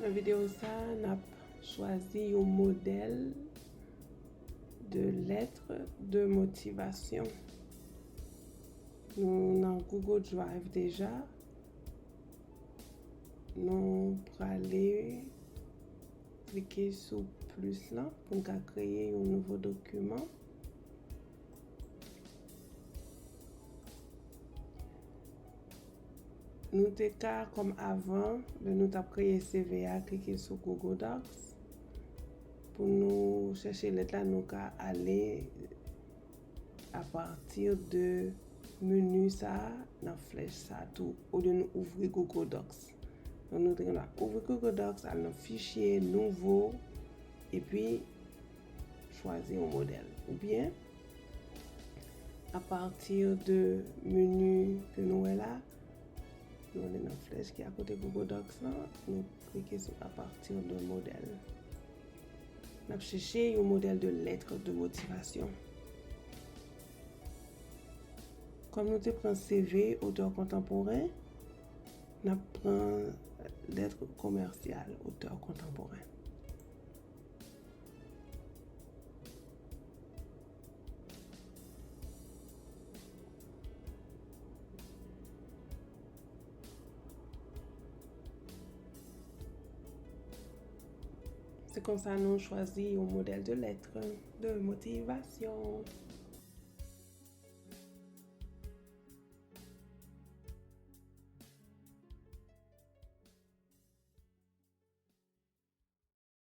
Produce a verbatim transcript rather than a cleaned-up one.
Nan videyo sa, n ap chwazi yon modèl de lettre de motivation. Nou nan Google Drive deja. Nou prale klike sou plis lan pou n ka kreye yon nouvo dokiman. Nou te ka, kòm avan, lè nou t ap kreye C V a, klike sou Google Docs. Pou nou chèche lèt la, nou ka ale apati de meni sa a, nan flèch sa a tou, olye nou ouvri Google Docs. Donk, nou te gen dwa ouvri Google Docs, al nan fichye, nouvo, epi chwazi yon modèl. Oubyen, apati de meni ke nou wè la, nou ale nan flèch ki akote Google Docs lan, nou klike sou apati de modèl. N ap chèche yon modèl de lettre de motivation. Kòm nou te pran C V otè kontanporen, n ap pran lettre commerciale otè kontanporen. Se konsa nou chwazi yon modèl de lettre de motivation.